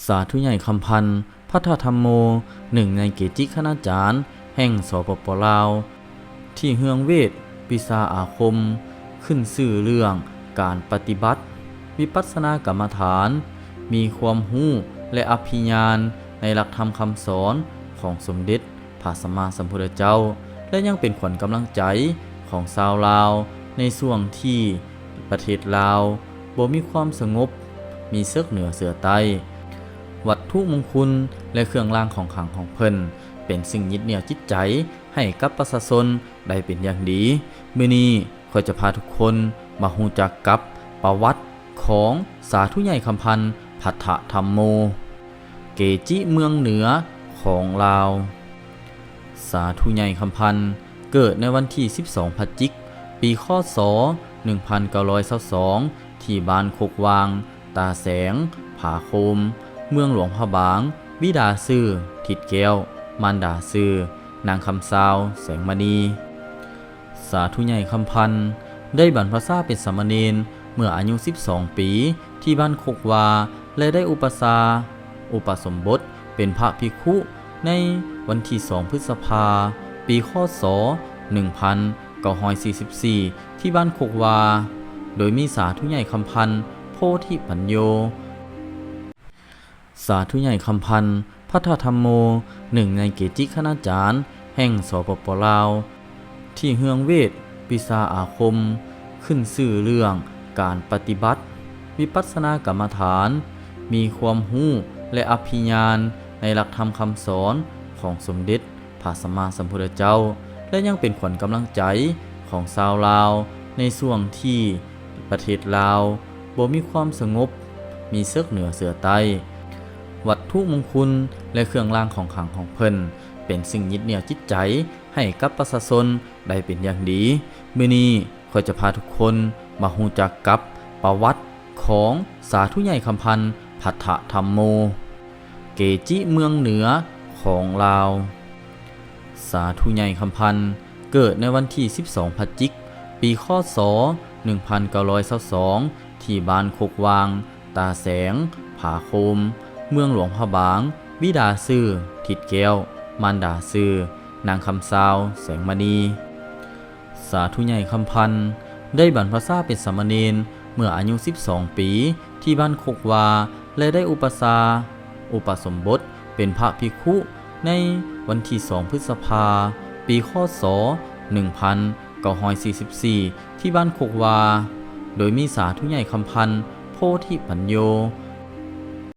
ສາທຸໃຫຍ່ຄຳພັນ ພັດທະທຳໂມ ໜຶ່ງໃນເກຈິຄະນາຈານແຫ່ງ ສປປ ລາວ ທີ່ເຮືອງເວດວິຊາອາຄົມ ຂຶ້ນຊື່ເລື່ອງການປະຕິບັດວິປັດສະນາກຳມະຖານ, ມີຄວາມຮູ້ ແລະ ອະພິຍານໃນຫຼັກທຳຄຳສອນຂອງສົມເດັດພະສຳມາສຳພຸດທະເຈົ້າ ແລະ ຍັງເປັນຂວັນກຳລັງໃຈຂອງຊາວລາວໃນຊ່ວງທີ່ປະເທດລາວບໍ່ມີຄວາມສະຫງົບ, ມີເສິກເໜືອເສືອໃຕ້. ວັດຖຸມົງຄຸນ ແລະ ເຄື່ອງລາງຂອງຂລັງຂອງເພິ່ນ ເປັນສິ່ງຍຶດໜຽວຈິດໃຈໃຫ້ກັບປະຊາຊົນໄດ້ເປັນຢ່າງດີ. ມື້ນີ້ ຂ້ອຍຈະພາທຸກຄົນມາຮູ້ຈັກກັບປະຫວັດຂອງສາທຸໃຫຍ່ຄຳພັນ ພັດທະທຳໂມ ເກຈິເມືອງເໜືອຂອງລາວ. ສາທຸໃຫຍ່ຄຳພັນ ເກີດໃນວັນທີສິບສອງ ພະຈິກ ປີ ຄ.ສ. ໜຶ່ງພັນເກົ້າຮ້ອຍຊາວສອງ ທີ່ບ້ານຄົກຫວ່າງ, ຕາແສງ, ຜາໂຄມ, ເມືອງຫຼວງພະບາງ, ບິດາຊື່ ທິດແກ້ວ, ມານດາຊື່ ນາງຄຳຊາວ ແສງມະນີ. ສາທຸໃຫຍ່ຄຳພັນ ໄດ້ບັນພະຊາເປັນສາມະເນນເມື່ອອາຍຸສິບສອງປີ ທີ່ບ້ານຄົກຫວ່າ ແລະ ໄດ້ອຸປະຊາ ອຸປະສົມບົດເປັນພະພິກຂຸໃນວັນທີສອງ ພຶດສະພາ ປີ ຄ.ສ. ໜຶ່ງພັນເກົ້າຮ້ອຍສີ່ສິບສີ່ ທີ່ບ້ານຄົກຫວ່າ ໂດຍມີສາທຸໃຫຍ່ຄຳພັນ ໂພທິປັນໂຍ. ສາທຸໃຫຍ່ຄຳພັນ ພັດທະທຳໂມ ໜຶ່ງໃນເກຈິຄະນາຈານແຫ່ງ ສປປ ລາວ ທີ່ເຮືອງເວດວິຊາອາຄົມ ຂຶ້ນຊື່ເລື່ອງການປະຕິບັດວິປັດສະນາກຳມະຖານ, ມີຄວາມຮູ້ ແລະ ອະພິຍານໃນຫຼັກທຳຄຳສອນຂອງສົມເດັດ ພະສຳມາສຳພຸດທະເຈົ້າ ແລະ ຍັງເປັນຂວັນກຳລັງໃຈຂອງຊາວລາວໃນຊ່ວງທີ່ປະເທດລາວບໍ່ມີຄວາມສະຫງົບ, ມີເສິກເໜືອເສືອໃຕ້. ວັດຖຸມົງຄຸນ ແລະ ເຄື່ອງລາງຂອງຂລັງຂອງເພິ່ນ ເປັນສິ່ງຍຶດໜຽວຈິດໃຈໃຫ້ກັບປະຊາຊົນໄດ້ເປັນຢ່າງດີ. ມື້ນີ້ ຂ້ອຍຈະພາທຸກຄົນມາຮູ້ຈັກກັບປະຫວັດຂອງສາທຸໃຫຍ່ຄຳພັນ ພັດທະທຳໂມ ເກຈິເມືອງເໜືອຂອງລາວ. ສາທຸໃຫຍ່ຄຳພັນ ເກີດໃນວັນທີສິບສອງ ພະຈິກ ປີ ຄ.ສ. ໜຶ່ງພັນເກົ້າຮ້ອຍຊາວສອງ ທີ່ບ້ານຄົກຫວ່າງ, ຕາແສງ, ຜາໂຄມ, ເມືອງຫຼວງພະບາງ, ບິດາຊື່ ທິດແກ້ວ, ມານດາຊື່ ນາງຄຳຊາວ ແສງມະນີ. ສາທຸໃຫຍ່ຄຳພັນ ໄດ້ບັນພະຊາເປັນສາມະເນນເມື່ອອາຍຸສິບສອງປີ ທີ່ບ້ານຄົກຫວ່າ ແລະ ໄດ້ອຸປະຊາ ອຸປະສົມບົດເປັນພະພິກຂຸໃນວັນທີສອງ ພຶດສະພາ ປີ ຄ.ສ. ໜຶ່ງພັນເກົ້າຮ້ອຍສີ່ສິບສີ່ ທີ່ບ້ານຄົກຫວ່າ ໂດຍມີສາທຸໃຫຍ່ຄຳພັນ ໂພທິປັນໂຍ